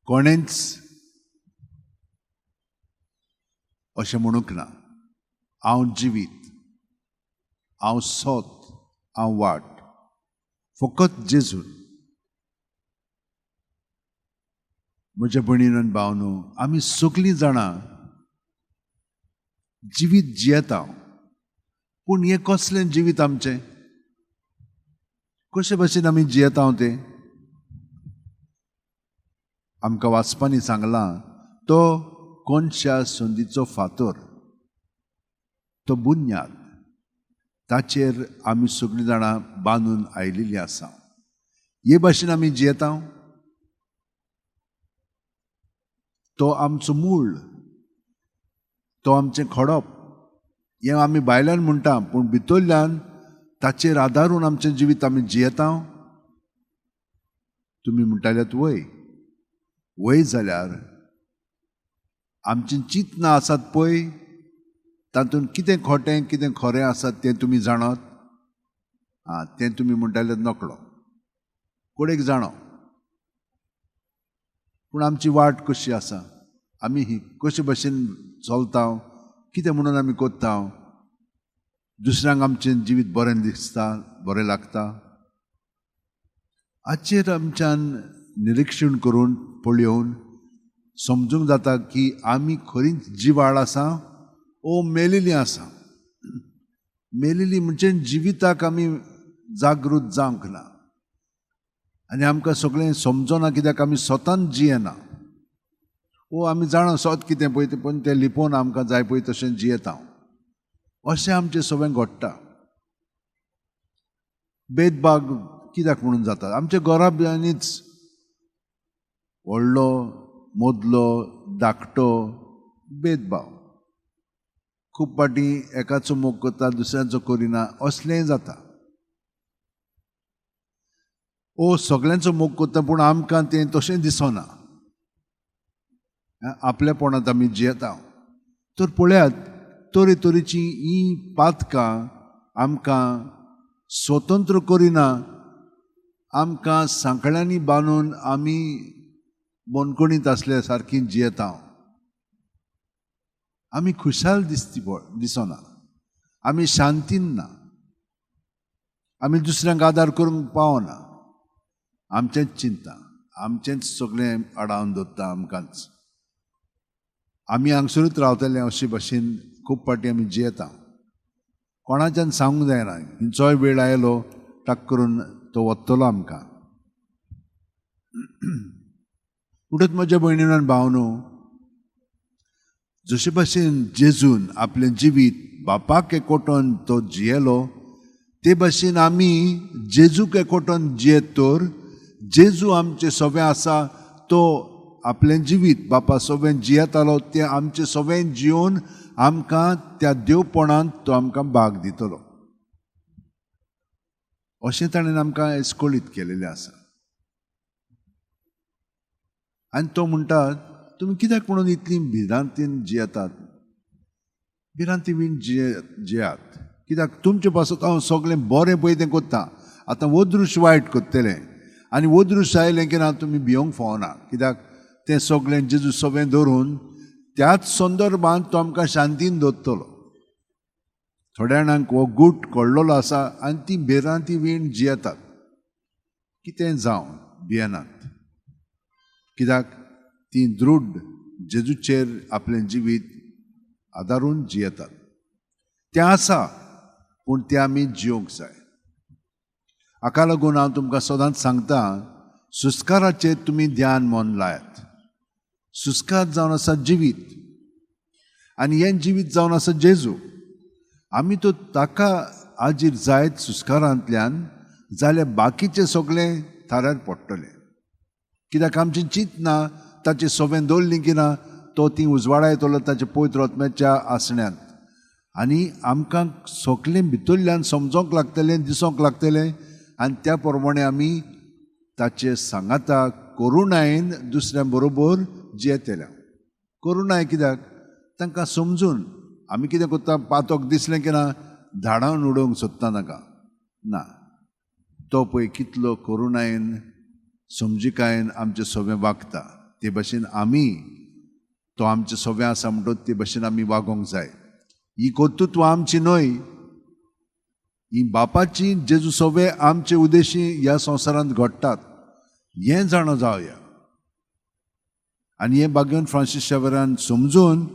कोणेंच अशें म्हणूंक ना, हांव जिवीत, हांव सोत, हांव वाट, फकत जेजून। म्हज्या भयणीन आनी भावनो, आमी सगळीं जाणां जिवीत जियेता, पूण हें कसलें जिवीत आमचें? कशे भशेन आमी जियेता तें आमकां वाचपांनी सांगलां। तो कोनशा संदीचो फातर, तो बुन्याद, ताचेर आमी सगळीं जाणां बांदून आयिल्लीं आसा। हे भाशेन आमी जियेता, तो आमचो मूळ, तो आमचें खडप, हें आमी भायल्यान म्हणटा, पूण भितरल्यान ताचेर आदारून आमचें जिवीत आमी जियेता। तुमी म्हणटाल्यात वय वय जाल्यार आमचीं चिंतनां आसात पळय, तातूंत कितें खोटें कितें खरें आसात तें तुमी जाणात। आं, तें तुमी म्हणटाल्यात नकळो, कोणेक जाणो, पूण आमची वाट कशी आसा, आमी ही कशे भशेन चलता, कितें म्हणून आमी करता, दुसऱ्यांक आमचें जिवीत बरें दिसता, बरें लागता, हाचेर आमच्यान निरिक्षण करून पळोवन समजूंक जाता की आमी खरीच जिवाळ आसा ओ मेलेली आसा। मेलेली म्हणजे जिविताक आमी जागृत जावंक ना आनी आमकां सगळें समजना, कित्याक आमी स्वतान जियेना। ओ आमी जाणा स्वत कितें पळय तें, पण तें लिपोवन आमकां जाय पळय तशें जियेता, अशें आमचें सगळें घडटा। भेदभाग कित्याक म्हणून जाता? आमच्या घराब्यांनीच व्हडलो मदलो धाकटो भेदभाव, खूब फावटी एकाचो मोग करता दुसऱ्यांचो करिना, असलेंय जाता। ओ सगळ्यांचो मोग करता पूण आमकां तें तशें दिसना, आपल्यापणांत आमी जियेता। तर पळयात, तरेतरेची ही पातकां आमकां स्वतंत्र करिना, आमकां सांकळ्यांनी बांदून आमी बंदखणींत आसल्या सारकी जियेता। आमी खुशाल दिसती दिसना, आमी शांतीन ना, आमी दुसऱ्यांक आदार करूंक पावना, आमचेंच चिंता, आमचेंच सगळें आडावन दवरता आमकांच। आमी हांगसरूच रावतले अशे भाशेन खूब फावटी आमी जियेता। कोणाच्यान सांगूंक जायना, खंयचोय वेळ आयलो टाक करून तो वतलो आमकां। म्हणटच म्हज्या भयणीन आनी भावनो, जशे भाशेन जेजून आपलें जिवीत बापाक एकवटून तो जियेलो, ते भाशेन आमी जेजूक एकवटून जियेत तर जेजू आमचें सगळें आसा, तो आपलें जिवीत बापा सगळें जियेतालो, तें आमचें सगळें जियोवन आमकां त्या देवपणांत तो आमकां भाग दितलो, अशें ताणें आमकां एस्कोळीत केलेलें आसा। आनी तो म्हणटा, तुमी कित्याक म्हणून इतली भिरांतीन जियेतात? भिरांती बीन जियात, कित्याक तुमचे पासत हांव सगळें बरें पळय तें करता। आतां वदृश वायट करतलें आनी वदृश आयलें की ना तुमी भियोंक फावना, कित्याक तें सगळें जेजू सगळें धरून त्याच संदर्भांत तो आमकां शांतीन दवरतलो। थोड्या जाणांक हो गूट कळ्ळलो आसा आनी ती भिरांती वीण जियेतात, कितें जावं भियेनात, कित्याक ती दृढ जेजूचेर आपलें जिवीत आदारून जियेतात। तें आसा, पूण तें आमी जियोंक जाय। हाका लागून हांव तुमकां सदांच सांगता, सुस्काराचेर तुमी ध्यान मन लायात। सुस्कार जावन आसा जिवीत आनी हें जिवीत जावन आसा जेजू। आमी तो ताका आजीर जायत सुस्कारांतल्यान जाल्यार बाकीचें सगळें थाऱ्यार पडटलें, कित्याक आमचीं चिंतना ताचें सगळें दवरलीं की ना तो ती उजवाडायतलो ताच्या पवित्र आत्म्याच्या आसण्यांत, आनी आमकां सगळें भितरल्यान समजोंक लागतलें, दिसोंक लागतलें, आनी त्या प्रमाणे आमी ताचे सांगाता करुणायेन दुसऱ्यां बरोबर जियेतले। करुणाय कित्याक तांकां समजून आमी कितें करता, पातोक दिसलें की ना धाडावन उडोवंक सोदता तांकां ना, तो पळय कितलो करुणायेन समजिकायेन आमचें सगळें वागता, ते भाशेन आमी तो आमचे सगळें आसा म्हणटच ते भाशेन आमी वागोंक जाय. ही कर्तृत्व आमची न्हय, ही बापाची जेजू सगळे आमचे उद्देशी ह्या संवसारांत घडटात हें जाणा जावया. आनी हें भाग्यवंत फ्रांसीस शावेरान समजून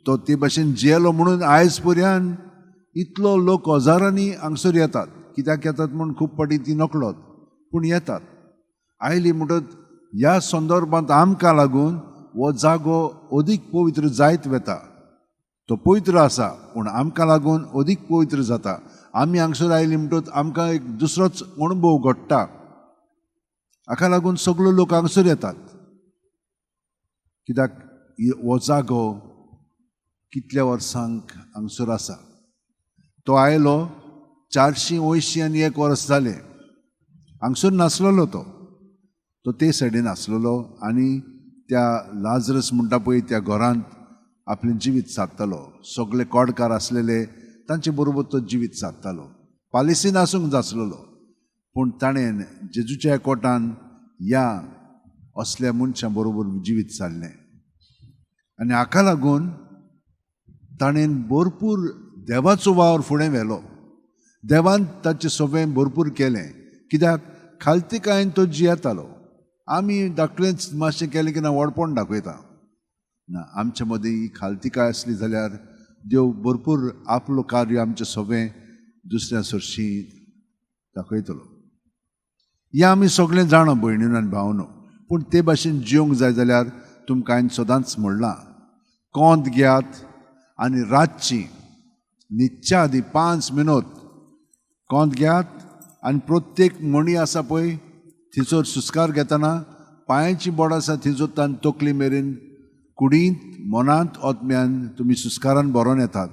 तो ते भाशेन जियेलो म्हणून आयज पर्यंत इतलो लोक हजारांनी हांगसर येतात. कित्याक येतात म्हूण खूब फावटी ती नकळत, पूण येतात. आयली म्हणटच ह्या संदर्भांत आमकां लागून हो जागो अदीक पवित्र जायत वता. तो पवित्र आसा पूण आमकां लागून अदीक पवित्र जाता. आमी हांगसर आयली म्हणटच आमकां एक दुसरोच अणभव घडटा. हाका लागून सगळो लोक हांगसर येतात. कित्याक हो जागो कितल्या वर्सांक हांगसर आसा. तो आयलो 481 वर्स जालें. हांगसर नासलेलो तो, तो ते सायडीन आसलेलो आनी त्या लाजरस म्हणटा पळय त्या घरांत आपलें जिवीत सादतालो. सगळे कोडकार आसलेले तांचे बरोबर तो जिवीत सादतालो. पालिसीन आसूंक जासलेलो पूण ताणें जेजूच्या कोटान ह्या असल्या मनशां बरोबर जिवीत सारलें आनी हाका लागून ताणें भरपूर देवाचो वावर फुडें व्हेलो. देवान ताचें सगळें भरपूर केलें. कित्याक खालतीकायेन तो जियेतालो. आमी धाकलेंच मातशें केलें की ना व्हडपण दाखयता ना. आमचे मदीं ही खालतीकाय आसली जाल्यार देव भरपूर आपलो कार्य आमचें सगळें दुसऱ्या सरशी दाखयतलो. हें आमी सगळें जाणा भयणीन आनी भावनो, पूण ते भाशेन जिवंक जाय जाल्यार तुमकां हांवें सदांच म्हणलां, कोंत घेयात आनी रातची न्हिदच्या आदी 5 मिनट कोंत घेयात आनी प्रत्येक मणी आसा पळय थंयसर सुस्कार घेतना पांयाची बोड आसा थंयसर तान तकली मेरेन कुडींत मनांत आत्म्यान तुमी सुस्कारान भरोन येतात.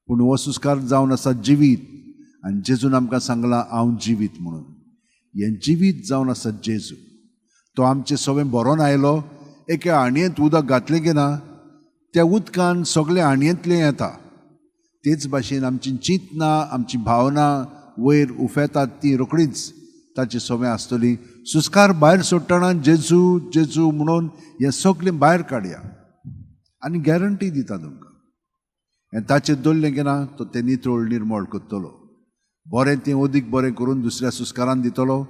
पूण हो सुस्कार जावन आसा जिवीत आनी जेजून आमकां सांगलां हांव जिवीत म्हणून. हें जिवीत जावन आसा जेजू. तो आमचें सगळें भरोन आयलो. एका हांडयेंत उदक घातलें की ना त्या उदकान सगळें हांडयेंतलें येता. तेच भाशेन आमची चिंतनां आमची भावना वयर उफेतात ती रोखडीच ताची सगळें आसतली. सुस्कार भायर सोडटना जेजू जेजू म्हणून हें सगळें भायर काडया आनी गॅरंटी दिता तुमकां. हें ताचेर दवरलें की ना तो तें नितळ निर्मळ करतलो. बरें तें अदीक बरें करून दुसऱ्या सुस्कारान दितलो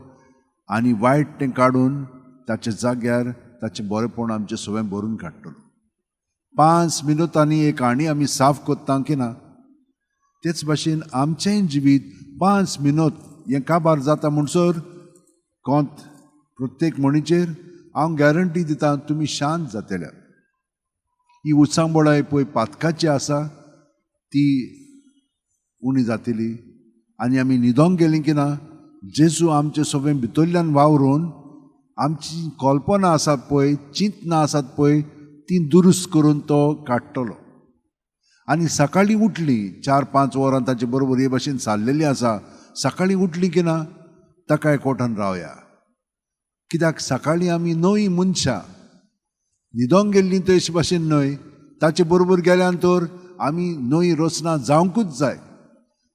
आनी वायट तें काडून ताच्या जाग्यार ताचें बरेंपण आमचें सगळें भरून काडटलो. 5 मिनटांनी एक हांडी आमी साफ करता की ना तेच भाशेन आमचेंय जिवीत 5 मिनट हें काबार जाता म्हणसर कोंत प्रत्येक म्हणीचेर हांव गॅरंटी दिता तुमी शांत जातले. ही उचांबळाय पळय पातकाची आसा ती उणी जातली आनी आमी न्हिदोंक गेलीं की ना जेजू आमचे सगळें भितरल्यान वावरून आमची कल्पना आसात पळय चिंतनां आसात पळय ती दुरुस्त करून तो काडटलो. आनी सकाळीं उठली 4-5 वरां ताचे बरोबर हे भाशेन सारलेली आसा. सकाळीं उठली की ना ताका एकवटान रावया. कित्याक सकाळीं आमी नवी मनशां न्हिदोंक गेल्लीं तशे भाशेन न्हय. ताचे बरोबर गेल्यान तर आमी नवी रचना जावंकूच जाय.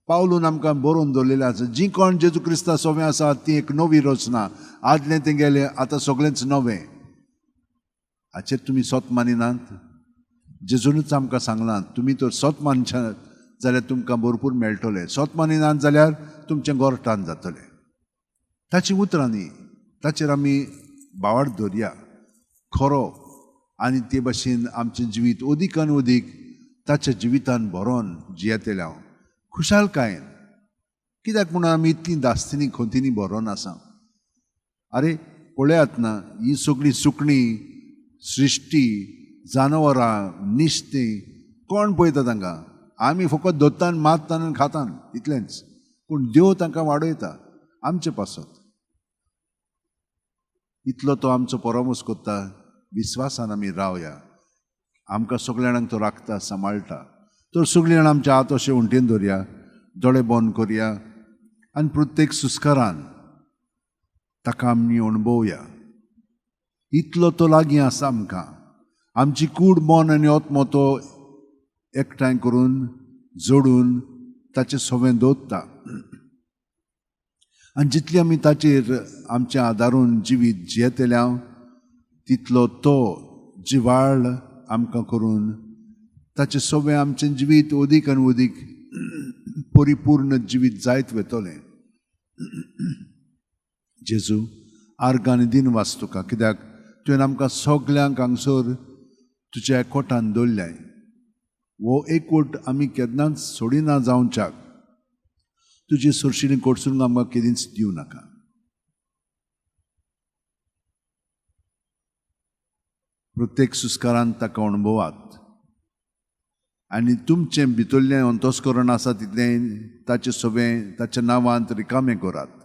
पावलून आमकां बरोवन दवरलेलें आसा, जी कोण जेजू क्रिस्ता सोवें आसा ती एक नवी रचना. आदलें तें गेलें आतां सगळेंच नवें. हाचेर तुमी सत मानिनात? जेजूनच आमकां सांगलां तुमी तर सत मानशात जाल्यार तुमकां भरपूर मेळटलें, सत मानिनात जाल्यार तुमचें गोरटान जातलें. ताची उतरां न्ही, ताचेर आमी भावार्थ धरया खरो आनी ते भाशेन आमचें जिवीत अदीक आनी अदीक ताच्या जिवितान भरोन जियेतलें हांव खुशालकायेन. कित्याक म्हणून आमी इतलीं दास्तिनी खंतीनी भरोन आसा? आरे पळयात ना, ही सगळीं सुकणीं सृश्टी जानवरां निस्तीं कोण पळयता तांकां? आमी फकत धरतान मारतान आनी खातान इतलेंच. पूण देव तांकां वाडयता आमचे पासत. इतलो तो आमचो परामर्श करता. विस्वासान आमी रावया. आमकां सगल्या जाणांक तो राखता सांबाळटा. तर सगळीं जाणां आमच्या हात अशें उंटेन धरया, दोळे बंद करया आनी प्रत्येक सुस्कारान ताका आमी अणभवया. इतलो तो लागीं आसा आमकां. आमची कूड मन आनी आत्मो तो एकठांय करून जोडून ताचें सगळें दवरता. आनी जितली आमी ताचेर आमचें आदारून जिवीत जियेतले हांव तितलो तो जिवाळ आमकां करून ताचें सगळें आमचें जिवीत अदीक आनी अदीक परिपूर्ण जिवीत जायत वतलें. जेजू, आर्गां आनी दिन वास तुका, कित्याक तुवें आमकां सगल्यांक हांगसर तुज्या एकवटान दवरल्याय. हो एकवट आमी केन्नाच सोडिना जावच्याक तुजी सुरशिणी कोडसून आमकां केदींच दिवं नाका. प्रत्येक सुस्कारान ताका अणभवात आनी तुमचें भितरलें अंतस्करण आसा तितलें ताचें सगळें ताच्या नांवांत रिकामें करात.